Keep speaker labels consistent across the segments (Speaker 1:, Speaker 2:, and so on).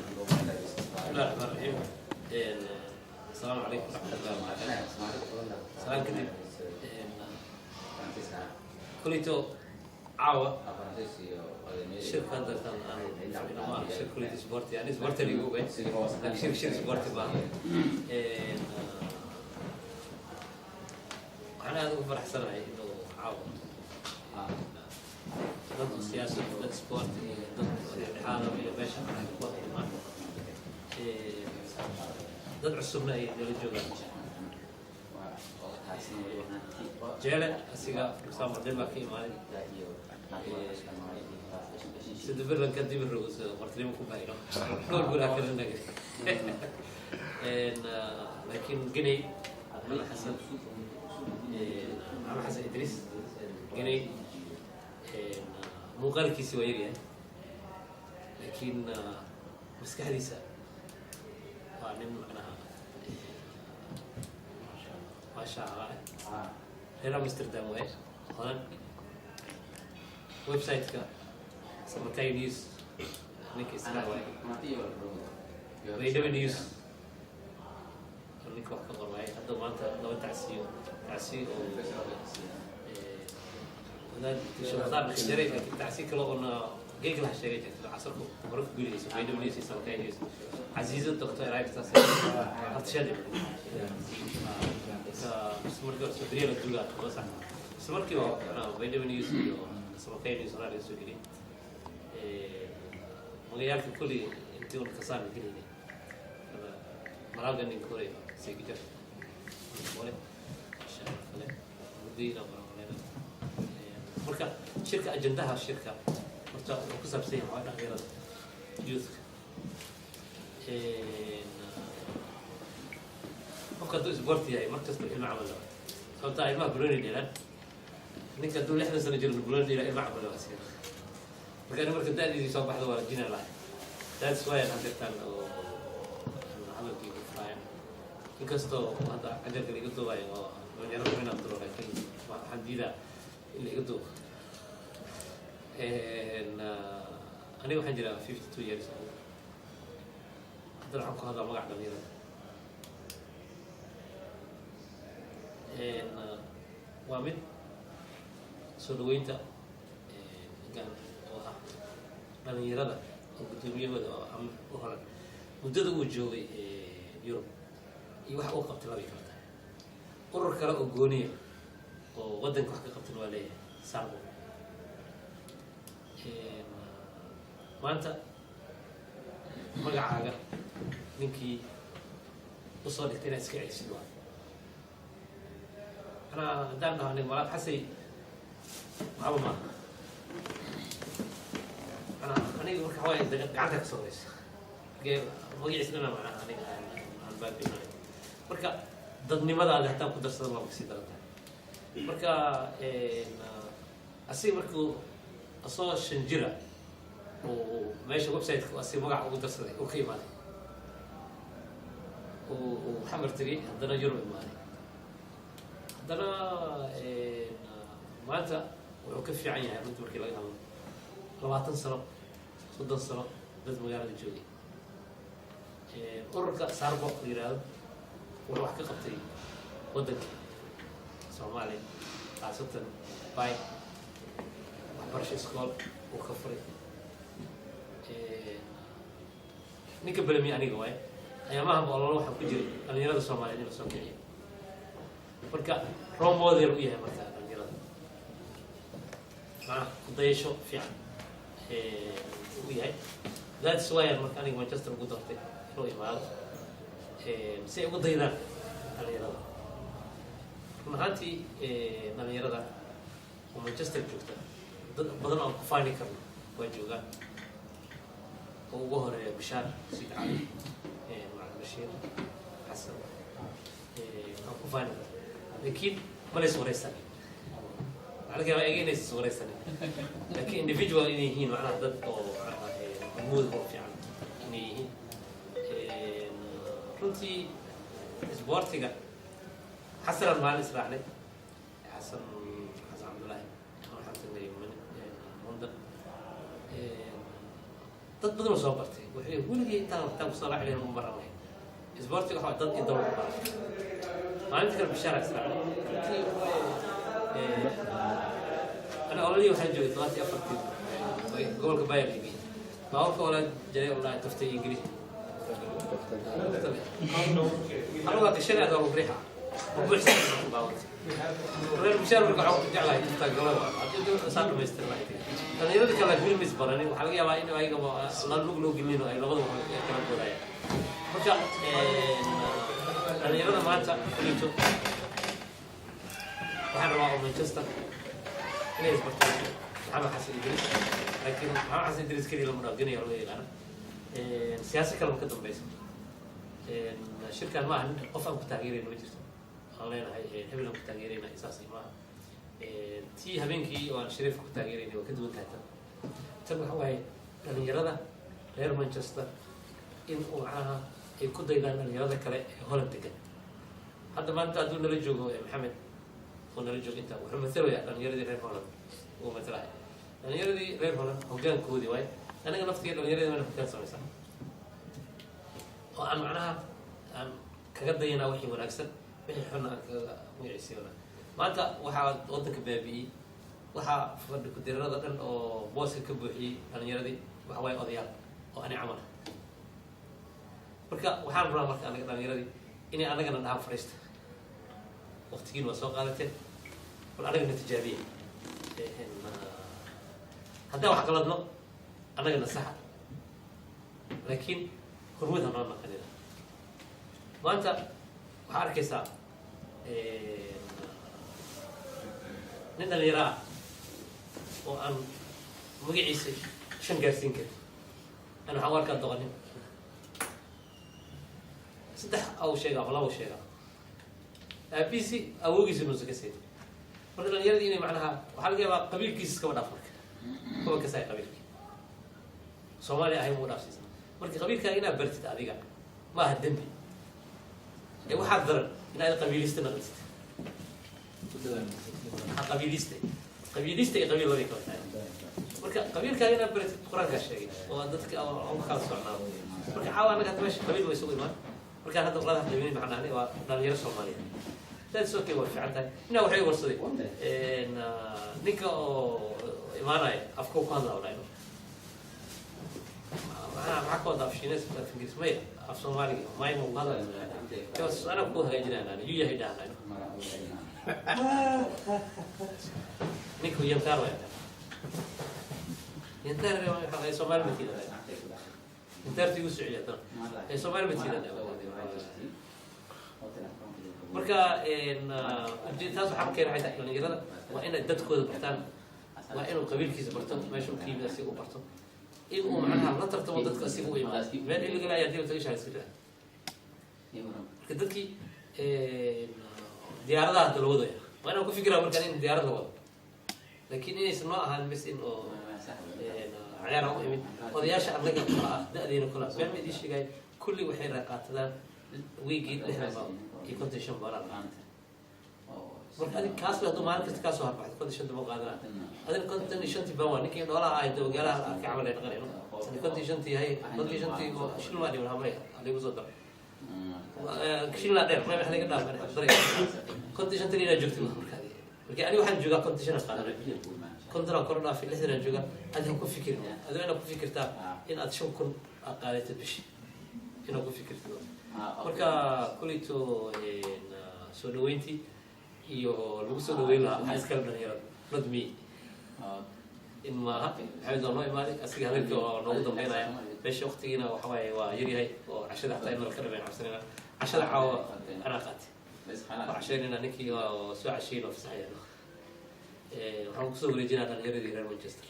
Speaker 1: Bismillahi raxmaan raxiim. Asalaamu calaykum waraxmatullahi wabarakaatu. Salaan kadib, kuleyto caawa shirka hadda aan fadhino ma aha shir kuleyto sporti, ani sporti ligu ogay, laakiin shir sporti maaha. Waxaan aad ugu faraxsanahay inuu caawa dad siyaasad, dad sport iyo dad dhexdhexaada iyo meesha ay ku wada imaan, dad cusubna ay nala joogaan. Jeele asiga, for example, Denmark ka imaaday, sida Berlanka dibiro martinimo ku bahayno dhowr guraa kala nagay. Laakiin Geney Maxamed Xasan, Maxamed Xasan Idriis Geney, muuqaalkiisi waa yaryahay, laakiin maskaxdiisa waa nin macnaha maasha Allah. Reer Amsterdam waaye, Hodan. Website-ka Samatay News ninka iska waaye, Baydhabo News ninka wax ka qor waaye. Hadda maanta laba tacsiyo, tacsi oo wadaad shaqadaan jaray, laakiin tacsi kale oona geeg laha sheegay jirta casarku hore ku gulinayso Baydhabo News iyo Samatay News. Casiizo Doctor Eraagtaas horta markii hore soo la duugaa loo sax isla markiiba Baydhabo News iyo Samatay News horaa laga soo geliyay magayaalka kulli intii un kasaan gelinay. Malaaga ninka hore segijar hore insha Allah kale mudayna marmalena. Marka shirka, ajandaha shirka horta wuxuu ku saabsan yahay waa dhalinyarada, youthka. Qofka hadduu sport yahay mar kasta ilma camal laba, sababtaa ilmaha banooni dheelaan. Ninka hadduu 60 sano jiro banooni dheelaa, ilma camal laba asiga. Marka ani marka da'diisii soo baxda waa jina lahay. That's why aan hadeertaan oo hadalkii ku furaya, inkastoo hadda cajalka la iga duubayo oo dhalinyarada inaan duro, laakiin waxaan diidaa in la iga duubo. Aniga waxaan jiraa 52 years old. Haddana waxaan ku hadlaa magaca dhalinyarada. Waa mid soo dhaweynta ninkan oo ah dhalinyarada oo guddoomiyahooda oo u horan muddada uu joogay Yurub iyo wax uu qabtay labay kala tahay. Urur kale oo gooniya oo waddanka wax ka qabtan waa leeyahay, Sarbo. Maanta magacaaga ninkii usoo dhigtay inaad iska celisid waa anaa. Haddaan dhaho aniga Malaaq Xasay waxba maaha. Manaa aniga marka waxaa waaye gacanta ka soo horeysa markee magaciis dhana macnaha aniga aan baabi'inayo. Marka dadnimadaada haddaan ku darsado waa kasii daran tahay. Marka asiga markuu asoo 5 jira uu meesha website-ka asiga magaca ugu darsaday uu ka imaaday, uu Xamar tegey, haddana Yurub imaaday, haddana maanta wuxuu ka fiican yahay runtii markii laga hadlo 20 sano, 30 sano dad magaalada joogay. Ururka Sarbo la yidhaahdo wuxuu wax ka qabtay waddankii Soomaaliya, khaasatan bay waxbarasho iskool uu ka furay. Ninka belemi aniga waaye ayaamaha ololo waxaa ku jiray dhalinyarada Soomaaliyeed in la soo kiciyo. Marka role model u yahay marka dhalinyarada, macnaha kudayasho fiican u yahay. That's why aan marka aniga Manchester ugu doortay inuu imaado si ay ugu daydaan dhalinyarada. Run ahaantii dhalinyarada oo Manchester joogta dad badan aan ku faani karno waa joogaan, oo ugu horeeya Bashaar Siid Cali, Macalin Bashiir Xasan, aan ku faani karno, laakiin ma lays wareysanin. Waxaa laga yaabaa iyaga inay is wareysanin, laakiin individual inay yihiin, macnaha dad oo macnaha Hormuud oo fiican inay yihiin. Runtii isboortiga Xasanaan maalin israacnay, Xasan, Xasan Cabdullaahi, waxaan tagnay London. Dad badan oo soo bartay wuxuu weligii intaan kusoo raaci lahayn uma baran lahayn. Isboortiga waxa dad iyo dowlad ku baran. Maalinta kale Bishaara israacnay. Runtii ana ololihii waxaan joogay 74-tii gobolka Bayern ibi baaburka olaa jaray olaa taftay Ingiriis anugaa gashanay adaa riixa buuxsan baaburka reer Bishaar. Marka waxaan ku jeclahay taftaa galo waa haddii saan dhamaystir lahayd. Dhalinyarada kale weli mis baranin, waxaa laga yaabaa in ayagaba la lug loo gelin oo ay labada wax kala boodayaan. Marka dhalinyarada maanta kulito waxaan rabaa oo Manchester inay isbartaan Maxamed Xasan Idriis, laakiin Maxamed Xasan Idriis keliya lama dhaafinayo, loo yaqaana siyaasa kale ma ka dambeysa. Shirkan maaha nin qof aan ku taageerayna ma jirto, aan leenahay hebel aan ku taageerayna isaas maaha. Tii habeenkii oo aan Shariif ku taageeraynay waa ka duwan tahay tan. Tan waxa waaye dhalinyarada reer Manchester in uu macnaha ay ku daydaan dhalinyarada kale ee Holland degan. Hadda maanta hadduu nala joogo Maxamed oo nala joogo inta, wuxuu matalayaa dhalinyaradii reer Holland uu matalaya, dhalinyaradii reer Holland hoggaankoodii waaye. Aniga naftiga dhalinyaradii mana hoggaan samaysan oo aan macnaha aan kaga dayanaa wixii wanaagsan, wixii xunna aan kaga magaciisiina. Maanta waxaa waddanka baabi'iyey, waxaa fadhi ku-dirarada dhan oo booska ka buuxiyey dhalinyaradii waxa waaye odayaal oo ani camal ah. Marka waxaan rabaa marka anaga dhalinyaradii inay anagana dhahaan: "Fadhiista, waqtigiin waa soo qaadateen, bal anagana tijaabiye. Haddaan wax qaladno annagana saxa, laakiin hormud ha noo naqanina." Maanta waxaa arkaysaa nin dhalinyaro ah oo aan magaciisa shan gaarsiin karin. Ana waxaan u arkaa doqonin. Saddex aw sheega ama laba sheega, aabiisi awoogiisa nuusa ka siin. Marka dhalinyaradii inay macnaha waxaa laga yaabaa qabiilkiisa iskaba dhaaf, marka kuwa kasaay qabiilkii Soomaaliya ahay muu dhaafsiisa. Marka qabiilkaaga inaad bartid adiga ma aha dembi, ee waxaad daran inaad qabiilista naqlistid. Qabiilista, qabiilista iyo qabiil labay kala tahay. Marka qabiilkaaga inaad baratid Qur-aankaa sheegay oo dadka aan kala socnaa. Marka caawa annaga hadda meesha qabiil way isugu imaan. Markaan hadda qolada qabiilin maxaan dhahnay waa dhalinyaro Soomaaliyeed. That's okay, waa fiican tahay. Ninaa waxay warsaday ninka oo imaanaya afka ku hadlaa dhahay, maxaa ka wada af Shiinees, af Ingiriis? Maya, af Soomaaliga maya ma ku hadlaya. Anaa ku hagaajinayna yuu yahay dhahnay ninku yantaar waa yantaar, Soomaali ma tiida yantaarta igu soo celiya tan Soomaali ma tiida. Marka taas waxaa keena waxay tahay dhalinyarada waa inay dadkooda bartaan, waa inuu qabiilkiisa barto, meesha uu ka yimid asiga u barto, in uu macnaha la tartamo dadka asiga u imaado. Meel illegal ayaa dib taga shaha iska jira. Marka dadkii diyaaradaha hadda la wadaya waa inaan ku fikiraa markaan in diyaarad la wado, laakiin inaysan noo ahaan bes in oo ciyaar u imid. Odayaasha annaga kala ah, da-deena kala been ma idiin sheegay, kulli waxay qaatadaan wiigii £60 iyo £55. Marka adig kaas hadduu maalin kasta kaasoo harbaxdo 55 baa qaadanaa, adina 55-tii baan waa ninkii dhoolaha ahay dabagaalaha la arkay camal ay dhaqanayno. Ani 55-tii hay, 55-tii oo shil maa dhiman hamay haligu soo daro shilaa dheer may wax laga dhaaf daray 55-tan inaad joogtid. Marka marka aniga waxaan joogaa 55 aan qaadanay, 50 aan kor dhaafay, 60 aan joogaa. Adi ha ku fikirin, adigo inaad ku fikirtaa in aad 5000 aad qaadatid bishi inaad ku fikirtid. Marka kuleyto soo dhaweyntii iyo lagu soo dhaweyn lahaa waxaa iskala dhalinyarada, not me in maaha. Maxamed waa noo imaaday, asiga hadalka oo noogu dambeynaya meesha. Waqtigiina waxa waaye waa yaryahay oo cashada xataa in ka dhameyn cabsanayna. Cashada caawa anaa qaatay, waa casheynayna ninkii oo soo casheyn oo fasaxaya. Waxaan kusoo wareejinaa dhalinyaradii reer Manchester.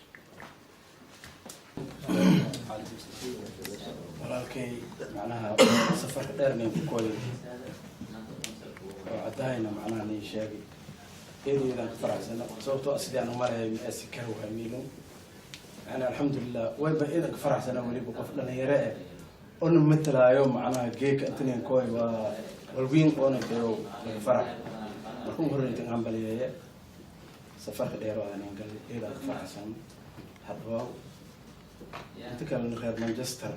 Speaker 2: Walaalkay macnaha safarka dheer nin ku koyay oo caddahayna macnaha nin sheegay eedaydaan ka faraxsana, sababtoo ah sidii aan u marayay ma aasi kara waa miilon. Yani alxamdulilah, wayba ciidanka faraxsanaa weliba qof dhalinyaro eh ona matalaayo macnaha geeka intanin koy waa walwiin oona jiro laga farax. Marka ugu horreynta in hambaliyeeye safarka dheer oo aanan galay, ciidanka faraxsan hadhawaaw. Inta kalena reer Manchester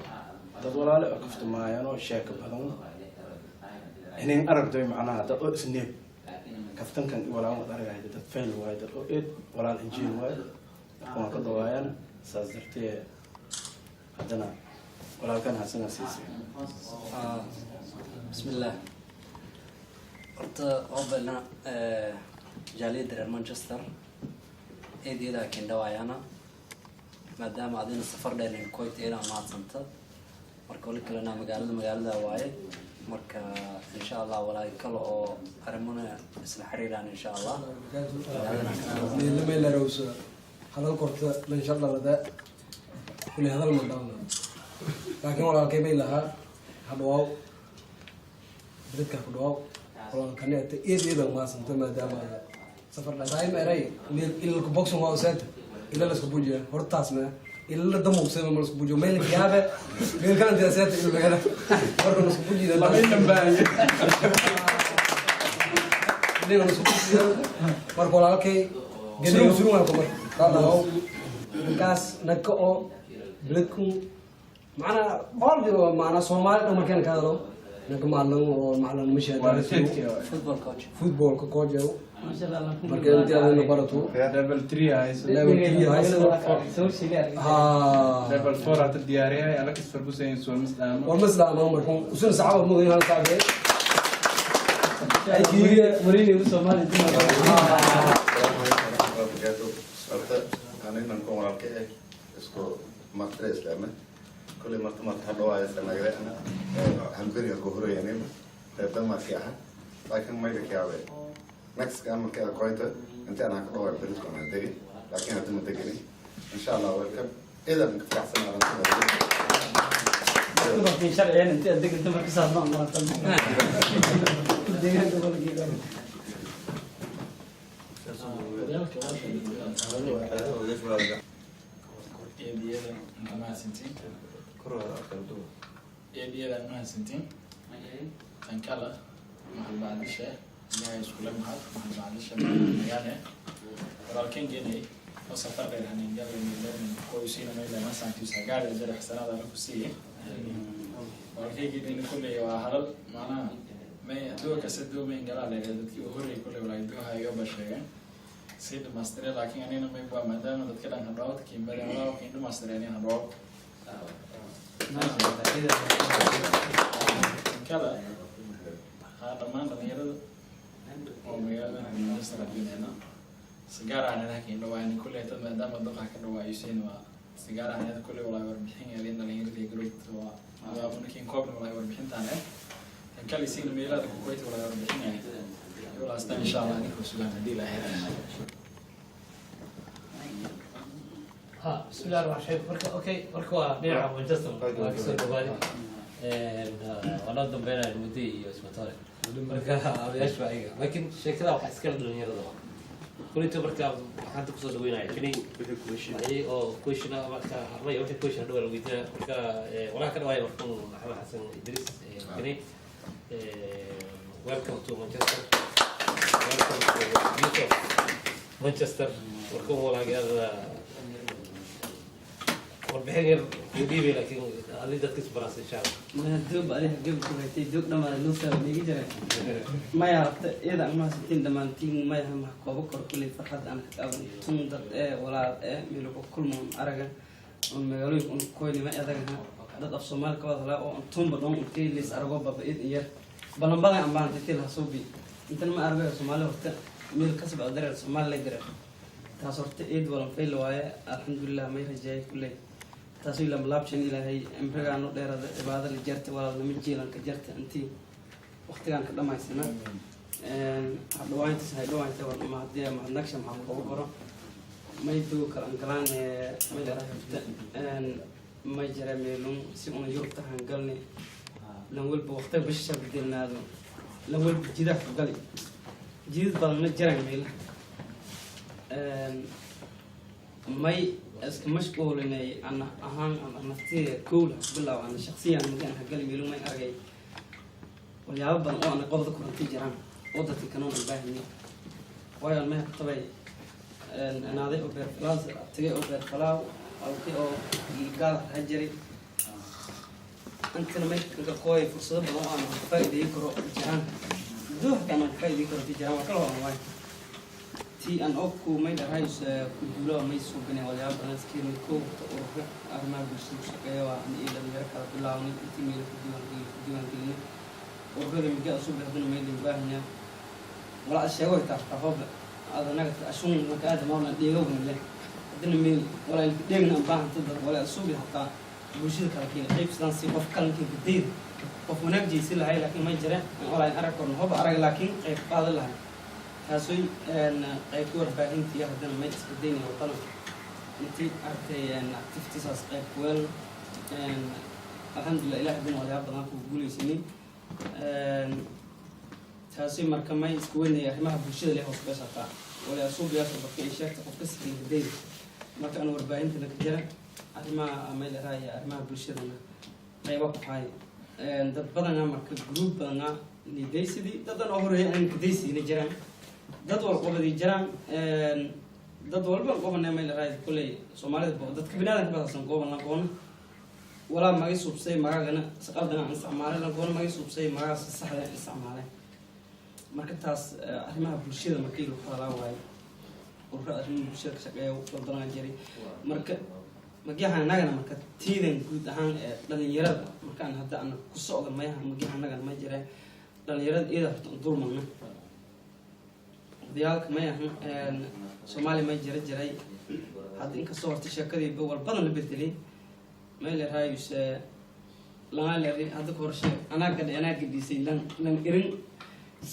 Speaker 2: dad walaale oo kaftamaayanoo sheeko badan inayn aragdoy, macnaha dad oo isneeb kaftankan i walaan wad aragaya, dad fail waayo, dad oo eed walaal injiil waayo. Marka waan ka dhawaayana saas dartee haddana walaalkan hasana siisay.
Speaker 3: Bismillaah. Horta obelna jaaliyadda reer Manchester eedeedaa kendhawaayana, maadaama adina safar dheer koyt, eedaa mahadsanta. Marka wali kalena magaalada waaye. Marka insha Allah walaal kale oo arrimuna isla xiriiraan insha Allah.
Speaker 4: Meelarowsa hadal korta lanshadhalada kulli hadal ma dhalna, laakiin walaalkay bay lahaa hadhawaaw, beledkaa ku dhawaaw walaalkani ata. Eed eedan mahadsanta maadaama safar dheer eray meel ilalka boxon waa useeta ila lasku bujiya hortaas ma ila damuqsema ma lasku bujiyo meel gaabe meel kala inta seeta il magala marka lasku bujiyo lasku bujiyo. Marka walaalkay surun surun waa marka dhadhaw ninkaas nagka oo beledku macnaa all macnaa Soomaali dhan markaan ka hadlo ninka macalin oo macalin mashaada.
Speaker 3: Football coach.
Speaker 4: Footballka coach marka intii adina barato.
Speaker 5: Level 3 hayso.
Speaker 4: Level 3 hayso ha.
Speaker 5: Level 4 hata diyaariyay Alex Ferguson soo misdaamo.
Speaker 4: War maslaama markuu usuna saxaabad mudan hal saabe ay kiiga.
Speaker 6: Barakaatu. Horta anigan kun walaalka eh isku martida islaama kolley marta hadhawaayo sanagre ana hamberiga ku horeeyanin reer Denmarki aha, laakiin mayga kiyaabe next ka markii aad koyta intii aan ka dhawaayo beridku aan degi, laakiin hadda ma degini. Insha Allah welcome, idan ka faraxsan arrintada.
Speaker 7: Dumarkii sharciyan intii aad degin dumarka saas ma maqan deegaanka gobolkiiba.
Speaker 5: Eediyada mahadsantiin, eediyada mahadsantiin. Tan kale mahad bacdishe ilaahay iskule mahad mahad bacdishe magaane walaalkan genay oo safar dheer hanin galay qoysiina mayla masankiisa gaari jira xasanada la ku siiyey walaalkaygeedina kulley waa halal macnaha may doo kasta doomayn galaa leeyahay dadkii u horreeyay kulley walaay doohayo ba sheegeen sii dhamaystire, laakiin anina may waa maadaama dadka dhan hadhoo kiimbadeen walaa kiin dhamaystireen hadhoo kale haa. Dhammaan dhalinyarada oo magaalada Manchester adduunyana sigaar aan ilaha kiin dhawaan kulley dad maadaama daqa ka dhawaayusiin waa sigaar aan kulley walaa warbixin yeelin dhalinyaradii group waa waa markiin koobna walaa warbixintaan eh tan kale isiina meelaada ku koyta walaa warbixin eh walaastaan insha Allah ninkuu sugaan haddii la helayo.
Speaker 1: Ha, bismillahi raxmaan raxiim. Marka okay, marka waa dhinaca Manchester waa kasoo dhawaaday, waa noo dambeynaya muddo iyo isbitaale. Marka odayaasha waa ayaga, laakiin sheekada waxaa iskala dhalinyarada waa kulito. Marka waxaan hadda kusoo dhaweynaya kani wixii oo question ah. Marka maya wixii question hadhow la weydiinaya. Marka walaa ka dhawaaya markuun Maxamed Xasan Idriis kani. Welcome to Manchester, welcome to youth of Manchester. Markuun walaagyaada warbixin yar kuu dhiibay, laakiin adi dadka isbaraas insha Allah.
Speaker 7: Maya doog adiga geb ku haytay doog dhamaada loo saa niigi jiray. Maya horta iyada aan mahadsantiin dhammaantiin. Maya ma koobo kor kuley farxad aan ka qaadan tun dad ee walaal ee meelo ku kulmoon araga on magaalooyinka un koyni ma adagaha dad af Soomaali ka wada hadlaa oo tunba dhan intay leys arago baba id yar balan badan aan baan intii la suubi intan ma argo Soomaali horta meel kasba dareer Soomaali la dareer taas horta eed walan fayl waaye. Alxamdulilah, may rajaayay kuley taas ila malaabshan Ilaahay imrigaan u dheerada cibaado la jarta walaalnimo jiilan ka jarta intii waqtigaan ka dhamaysana hadhawaantas haydhawaanta war mahadiya mahadnagsha maxaa kugu qoro may duu kala angalaan may dheera horta may jira meelun si una Yurubta hangalni lan walba waqtiga bisha bedelnaado lan walba jidaa ku gali jidad badanna jiraan meel may Iska mashquulinay ana ahaan ama naftiyada kowla bilow ana shakhsiyan markii aan hagali meelo may argay walyaabo badan oo ana qobda kuranti jiraan oo dadka kanoon baahanyo, waayo aan meha katabay anaaday oo beerfalaas tagay oo beerfalaaw alkay oo gaal ha jiray antana may kaga qooy fursado badan oo aan ka faa'iideyn karo jiraan, dooxka aan ka faa'iideyn karo jiraan waa kala waan waay tii aan og ku may dhahays ku duulo may suubinay walyaabo badan iskiin koobta urura arrimaha bulshada ku shaqeeya waa an iyo dhalinyaro kala bilaabnay intii meel ku diiwaangelinay ururada miga cusub. Haddana may loo baahanyaa walaa sheego taa hooba aad anaga ashun marka aad mawlan dheegowna leh haddana meel walaa ilka dheegna aan baahanta dad walaa cusub hataa bulshada kala keena qayb sidaan si qof kalanka gadayda qof wanaag jeysi lahay, laakiin may jira walaa in arag korno hoba arag, laakiin qayb qaadan lahay taasoy qaybta warbaahintii. Haddana may iska daynay wadana intii aragtay activitiesas qayb kuweel. Alxamdulillah, ilah haddana walyaaba badan ku guuleysanay taasi. Marka may isku weynaya arrimaha bulshada leh hoos beeshataa walaa suubiyaasha dadka ay sheegta qofka sikiin gadayda. Marka aan warbaahinta ka jira arrimaha may dhahaya arrimaha bulshadana qayba ku hay dad badana, marka group badana nidaysidii dadan oo horeeya aan kadaysiina jiraan, dad walqobadii jiraan, dad walba qobana may dhahay kulley Soomaalida dadka biniaadanka badaasan gooban la goona walaa magay suubsay magaagana saqaldana aan isticmaalay la goona magay suubsay magaga si saxda aan isticmaalay. Marka taas arrimaha bulshada markii lagu hadalaa waayo urura arrimaha bulshada ka shaqeeya badanaa jiray. Marka magiyaha annagana marka tiidan guud ahaan ee dhalinyarada markaan hadda ana ku socda mayaha magiyaha annagana ma jireen dhalinyarada iyada horta dulmana odayaalka may ahan. Soomaaliya may jira jiray hadda, inkastoo horta sheekadiiba wal badan la bedelay, may leeraayuse lanaa leeri hadda ka hor sheeg anaa gadhay anaa gadhisay lan lan irin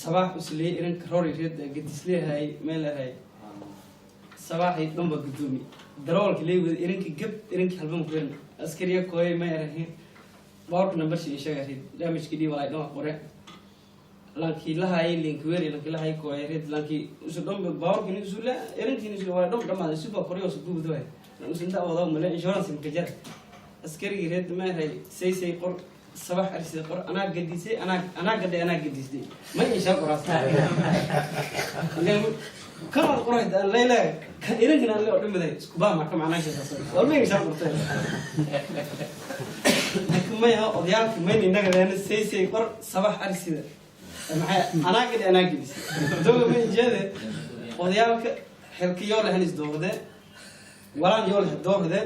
Speaker 7: sabaax usleey irin karoori reed gadisleehay may leeraay sabaaxii dhanba gudoomi darawalka lee wada irinki gab irinki halban ku irin askariya kooyay may erahin baawarka nambarshi in sheega reed damage dhii walay dhan qore lankii lahaayay linkweri lankii lahaayay kooyay reed lankii usu dhan baawarkii usule irinkiin usule walay dhan dhamaada suba qoryo usu duubdo way usu inta wada male insurance maka jar askarigii reed ma eray say say qor sabax arsay qor anaa gadisay anaa anaa gadhay anaa gadisay ma insha qoraas kan wad qoray leyle kan irinkin aan le oo dhamaday isku baa marka macnaashaas walba insha qortay. Laakiin may aha odayaalka mayna innaga leena say say qor sabax arsida maxay anaa gadhay anaa gadisay doga ma injeede odayaalka xilka yoo lehen isdoorde walaan yoo leh doorde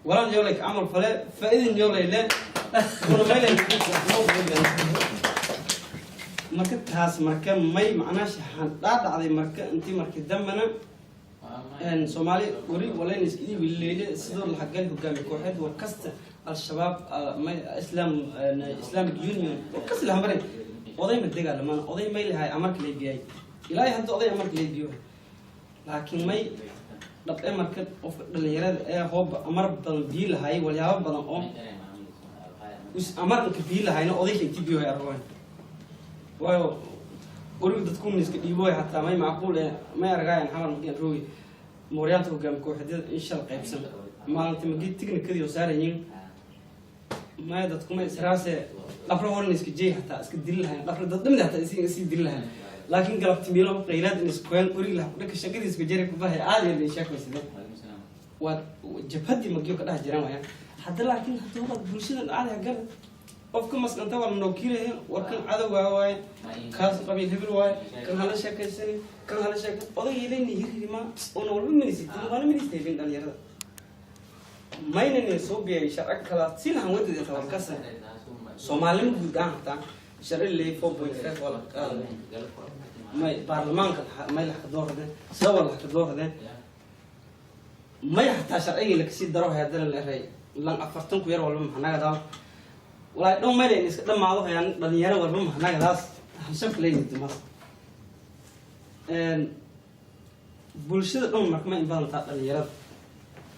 Speaker 7: walaan yoo leh camal fale faa'iidin yoo leh le kuna mayle. Marka taas marka may macnaasha dhaadhacday marka intii markii dambena Soomaali weli walayn iska iibi sidoo laxagal hogaami kooxeed war kasta Al-Shabaab may Islam Islamic Union war kasta lahamare oday ma dagaalamaan oday may lahay amarka leebiyay ilaahay hadda oday amarka leebiyo. Laakiin may dhabce marka qofka dhalinyarada ee hooba amar badan bii lahay walyaabo badan oo us amar inka bii lahayna odayka inti biyo hay argoyn, waayo weliba dadku iska dhiiboy hataa may macquul ee may argaayaan xamal markii aan roogi mooryaanta hogaami kooxeedyada in shal qaybsan maalinta magii tignikadii oo saarayiin maya dadku may israase dhafro horan iska jeey hataa iska dili lahayn dhafro dad dhamid hataa isii dili lahayn, laakiin galabti miilo qaylaad in iskoyan orig laha kudhaka shaqadii iska jari kubahay caadi la sheekaysade waa jabhadii magiyo ka dhex jiraan waaya hadda. Laakiin hadda waad bulshada caadi hagala qofka maskanta waa la nookiilaya war kan cadowgaa waaye, kaas qabiil hebel waaye, kan hala sheekaysani kan hala sheekay odaygeedayna hirhirima oona walba minisitin waana ministayfin dhalinyarada maynani soo biyay sharci kala si lahan wadada tawarkasa Soomaalima guud ahaan hataa sharci leey 4.5 waa la qaaday may baarlamaanka may lax ka doorade sabab lax ka doorade may hataa sharcigii lakasii daro haddana la eray lan 40 ku yar walba maxanagadaa walaahi dhow mayla in iska dhamaado hayaan dhalinyaro walba maxanagadaas hashabka leeyihi dumas bulshada dhan. Marka ma in badantaa dhalinyarada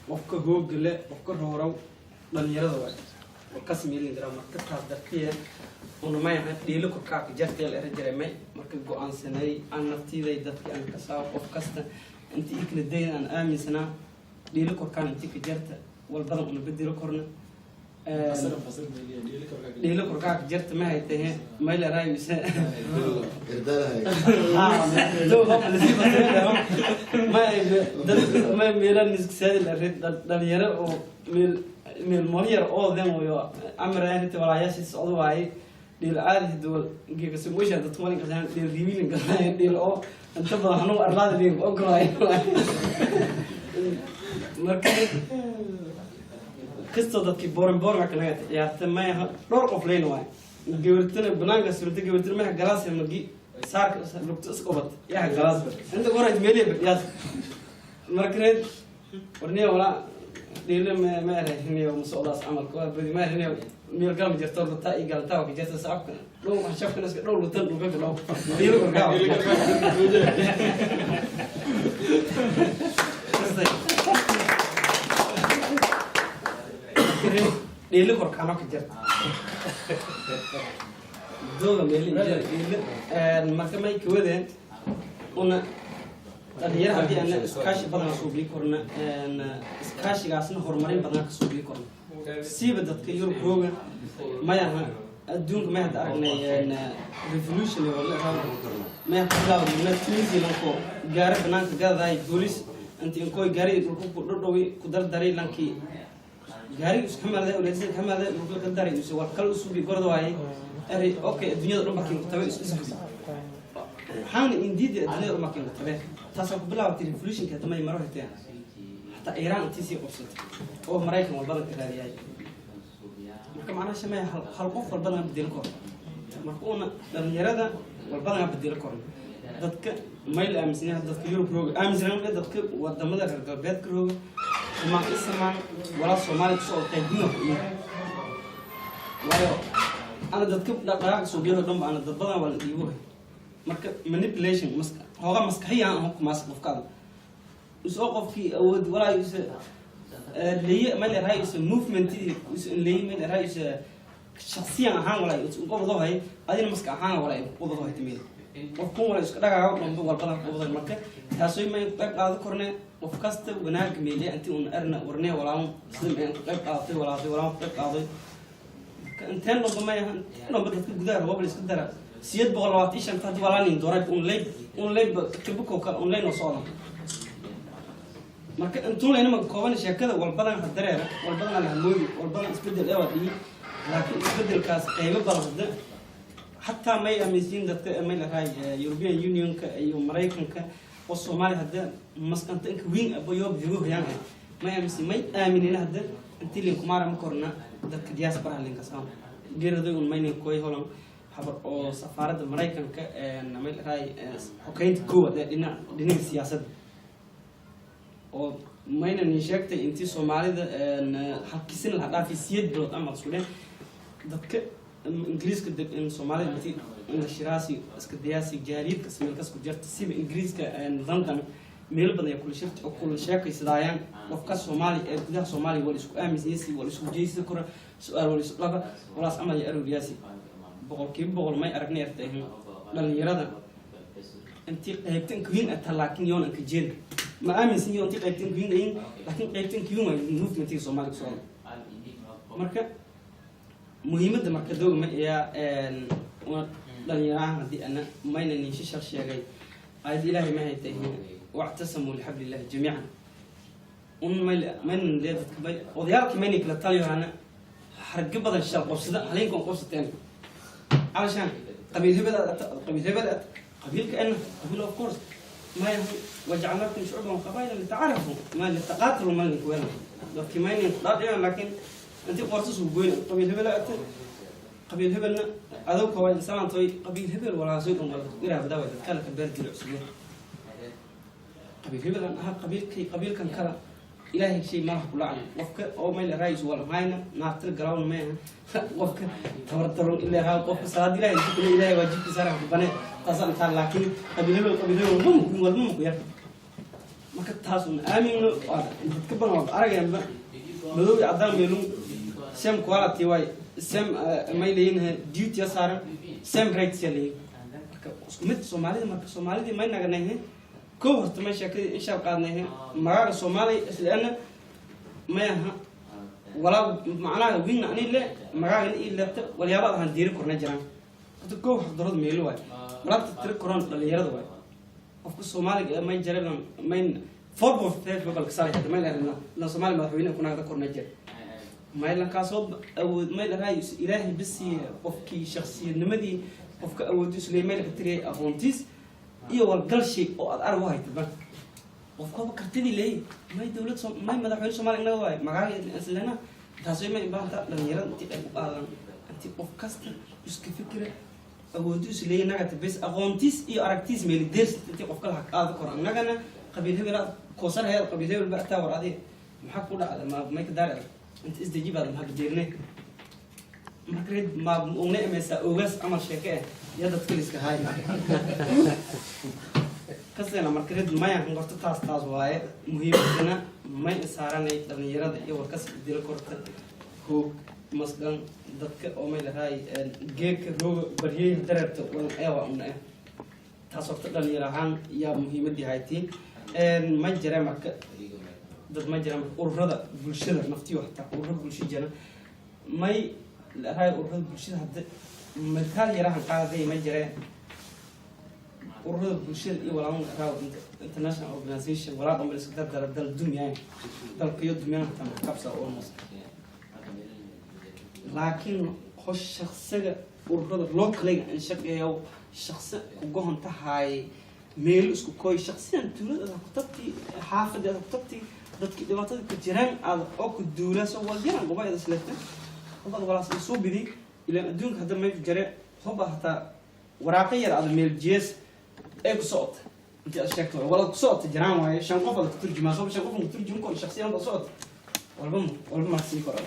Speaker 7: qofka hooga leh qofka roorow dhalinyarada waay warkas meelin dara. Marka taas dartiya una may ahan dhiilo korkaaka jartee la era jiray may marka go-aansanay aan naftiiday dadki aan kasaa qof kasta inta ii kala dayn aan aaminsanaa. Dhiilo korkaan inti ka jarta walbadan una bedelo korna. Dhiilo korkaa ka jarta ma haytahe maylarayuse. May meelan iskasaadi dhalinyaro oo meel meel molyar oo den wayo amraanita walaayaashii socdo waaye. Dhiil caadi duwal geekasumusha dadku malin kasaan dhiil ribilin kasaan dhiil oo inta badan hanuun arlaada dhiil ogolaay. Marka kastoo dadkii borin borin kanaga ciyaarta mayaha dhowr qof leyn waay. Gabartana banaanka surta, gabartana mayaha galaas magi saarka lugta is qabad yaha galaas inta gorayd meeliya badhiyaas. Markareed warniya walaa dhiilo ma ma erahiniyo masocdaas camalka waa badi ma erahiniyo meel galma jirto lutaa iyo galtaa waa ka jirta sacabka dhow shafkan iska dhow lutan dhulka galow dhiilo korkaa. Dhiilo korkaano ka jirta dooga meeli dhiilo. Marka may kawadeen una dhalinyaro haddii ana iskaashi badan suubii korna, iskaashigaasna horumarin badan ka suubii korna, siiba dadka Yurub rooga. Mayaha adduunka may hadda aragnay revolution maya kabilaawna Tunisia lanko gaari banaanka gadaday booliis inti inkoy gaari dhulka ku dhadhowi ku dardaray lankii gaari iskamalay uleedsan kamalay dhulka ka daray use war kale usubi gorda waaye eri. Okay, adduunyada dhan bakin tabe is isgubi waxaana indiida adduunyada dhan bakin tabe. Taasoo ku bilaabatay revolutionka hadda may maro hiteen hataa Iiraan intii sii qabsatay oo Maraykan walbadan ka raadiyay. Marka macnaha shamaya hal qof walbadan bedeli karo. Marka una dhalinyarada walbadan bedeli karo. Dadka may la aaminsan yahay dadka Yurub rooga aaminsan dadka wadamada reer galbeedka rooga xumaan isamaan walaa Soomaaliya kusoo qaybina ku iyo waayo ana dadka dhaqdhaqaaqa suuqyada dhan ba ana dad badan waa la dhiibo. Marka manipulation maska hooga maskaxiya aan kumaas qofkaada usoo qofkii awood walaa use leeye ma leeyahay use movement use leeye ma leeyahay use shakhsiyan ahaan walaa use qobdo hay adina maska ahaan walaa qobdo hay timid qofkun walaa isku dhagaago dhanba walbadan qobdo. Marka taasoo ma qayb qaado korne qof kasta wanaag meeliya intii un arna warnee walaa sida ma qayb qaadatay walaatay walaa qayb qaaday. Inteen dhanba ma yahan inteen dhanba dadka gudaha roob la isku dara 825 hadda walaa nin dooray un leyb un leyb kabako kale un leyn oo socda. Marka intuun laynama kooban sheekada walbadan ha dareera walbadan la hamoodi walbadan isbedel ee waa dhihi, laakiin isbedelkaas qaybo badan hadda xataa may aaminsiin dadka may lahay European Unionka iyo Maraykanka oo Soomaaliya hadda maskanta inka weyn abo yoob higo hoyaan may aaminsiin may aaminina hadda intii lin kumaara ma korna dadka diaspora linka saam geeraday un maynin koy holan habar oo safaaradda Maraykanka may lahay xokeynta koowaad ee dhinac dhinaca siyaasadda oo mayna nin sheegtay intii Soomaalida halkisin la dhaafay 8 bilood ama isku dheh dadka Ingiriiska Soomaalida intii shiraasi iska dayaasi jaariyadka sameelkas ku jirta siba Ingiriiska London meel badan ay kula shirta oo kula sheekaysadaayaan qofka Soomaali ee gudaha Soomaaliya wal isku aaminsan yahay wal isku jeeysan karo su'aal wal isku dhaba walaas amal iyo arooriyaasi 100% may aragnay artay dhalinyarada intii qaybtan kuwiin ata laakiin yoon anka jeed ma aaminsan yoon intii qaybtan kuwiin ayin laakiin qaybtan kuwiin waa movementii Soomaaliya ku socda. Marka muhiimadda marka dooga ma ayaa una dhalinyarahan haddii ana mayna nin shishar sheegay aayad Ilaahay ma haytay wactasamuu lixablillahi jamiican un may maynan lee dadka bay odayaalkii maynay kala taliyohana harga badan shal qabsada haleenkan qabsateen calashaan qabiil hebel qabiil hebel qabiilka ana qabiil of course ما وجعلناكم شعوبا وقبائل لتعارفوا ما لتقاتلوا ما لك وين dadkii maynan dhaadhicin laakiin intii qorta suu goyn qabiil hebel qabiil hebelna adowka waa insalaantoy qabiil hebel walaasay dhan wala iraa badaa dad kale ka beer dilo cusub qabiil hebel aan ahaa qabiilkay qabiilkan kala Ilaahay shay malaha ku lacan qofka oo mayl raayis wala hayna naartir galawn ma qofka tabar daron ilaa haa qofka salaad Ilaahay ku Ilaahay waajibkiisa saaran ku bane taasaan taa laakiin qabiil hebel qabiil hebel walba walba ku yar. Marka taas un aamino dadka badan waa aragayanba madow iyo caddaan meelun same quality waay same may leeyihin duty saaran same rights yaa leeyihin. Marka isku mid Soomaalida marka Soomaalidii may naganayhin. Kow horta may sheekadii inshaa qaadnay magaaga Soomaaliya isla mayaha walaa macnaha wingna ani le magaagana ii leebta walyaaba ahan diiri korna jiraan. Horta kow xaqdarada meelo waay, walaabta tiri koran dhalinyarada waay. Qofka Soomaaliga ee may jarelan mayn 4.5 gobolka salay hadda may leerna la Soomaali madaxweyne kunaagda korna jir may lankaasoo awood may lahaa Ilaahay bisi qofkii shakhsiyadnimadii qofka awoodiisu leeyahay may laka tiriyay aqoontiis iyo walgalshi oo aad arag u haytid. Marka qofkooba kartidii leeyahy may dowlad may madaxweyne Soomaaliya inaga waay magaaga islena. Taasi may baahanta dhalinyarada intii qayb u qaadan, intii qof kasta iska fikira awoodiisu leeyahy nagata bes aqoontiis iyo aragtiis meeli deers intii qofka laha qaadi karo. Annagana qabiil hebel aad koosar heed, qabiil hebel ba ataa. War adiga maxaa ku dhacda? Ma may ka daari inta isdeji baad maxaa bajeerne? Marka reed ma ugna imeysaa ogaas camal sheeke eh iyo dadka liska haay kasena. Marka reed maya horta taas waaye muhiimadana may isaaranay dhalinyarada iyo warkas dila korta hoog masdhan dadka oo may lahaay geedka rooga baryey dareerta wadan eewa una eh. Taas horta dhalinyar ahaan yaa muhiimadii haytiin. Ma jira marka dad ma jira marka ururada bulshada naftiyo hataa ururo bulsho jira may lahaay ururada bulshada hadda mataal yarahan qaaday. Ma jireen ururada bulshada iyo walaa raaw international organization walaa dhan iska dardara dal dumiyaan dalkayo dumiyaan hataa maxkabsa almost. Laakiin hosh shaksiga ururada localiga in shaqeeyo shaksi kugohon tahay meel isku koy shaksiyan tuulada ku tabti, xaafada ku tabti, dadkii dhibaatada ka jiraan aad oo ku duulaso wal jiraan goba isleefta hobad walaas soo bidi ilaan adduunka hadda may jare hoba hataa waraaqo yar aad meel jees ee ku socota intii aad sheegto wala ku socota jiraan waaye shan qof aad ku turjumaa soo shan qof ku turjum ko shaksiyan aad socota walba walba ma sii koro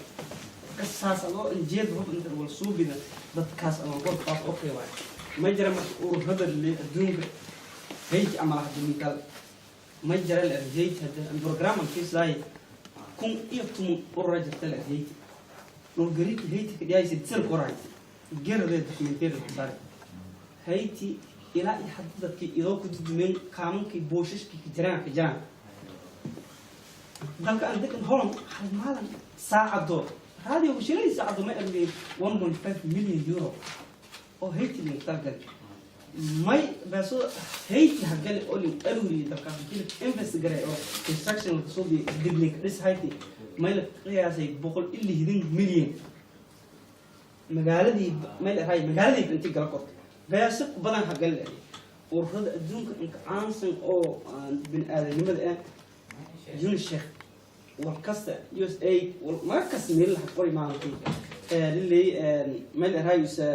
Speaker 7: kasaas adoo injeed hub inta wal suubida dadkaas ama goobtaas okay waaye. Ma jira marka ururada le adduunka Haiti ama hadda minkaal ma jira la Haiti hadda program aan fiislaay 1010 urura jirta la Haiti dhulgariirka Haiti ka dhiyaysa sir koray gerade documentary la saaray Haiti ilaa iyo hadda dadkii idoo ku dudumeen kaamankii boosashkii ka jiraan dalka aan degan Holland. Hal maalin saacado raadiyo shilay saacado ma argay €1.5 million oo Haiti lin talgal may beeso Haiti hagali oo lin aruri dalkaas jilib invest garay oo construction la soo bi diblik dhis Haiti may la qiyaasay 160 milyan. Magaaladii may la raay magaaladii intii gala korto beeso badan hagali ururada adduunka inka caansan oo aan bini aadanimada ah UNICEF war kasta USA maga kasta meel la qori maalinkii lilay meel raayusa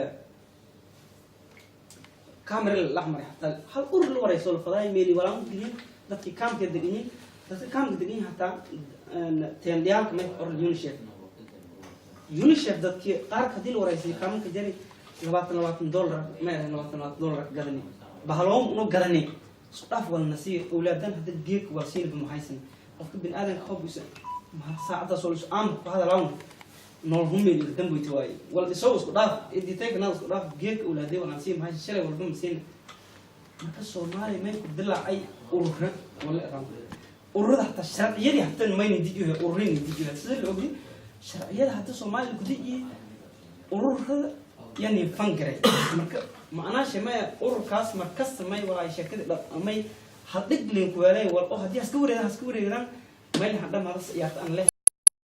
Speaker 7: camera la maray hataa hal urur la warayso la faday meeli walaan gelin dadkii kaamka deganyiin dadka kaamka deganyiin hataa teendhiyaalka may oran UNICEF. UNICEF dadkii qaar hadii la waraysay kaamka jari $20 $20 may ahayn $20 $20 ka gadani bahaloom uno gadani isku dhaaf walna sii awlaadan hadda geedka waa siinba mahaysan qofka bini aadanka hobgiisa saacadaas oo lisu aam ku hadalawn nool humeel damboyti waaye wal isagoo isku dhaaf iditaykanada isku dhaaf geedka awlaadey walaan sii mahaysan shalay walba ma siina. Marka Soomaaliya may ku dilaacay urura wala iran ururada hataa sharciyadii hataa mayna dijiyo ururayna dijiyo sida la ogyahay sharciyada hadda Soomaaliya ku dejiyay ururada yani fangaray. Marka macnaasha maya ururkaas markasta may walaay sheekadii dhab amay haldhig leen ku weelay wal oo haddii haska wareegaan meel hadha madas ciyaarta aan leh.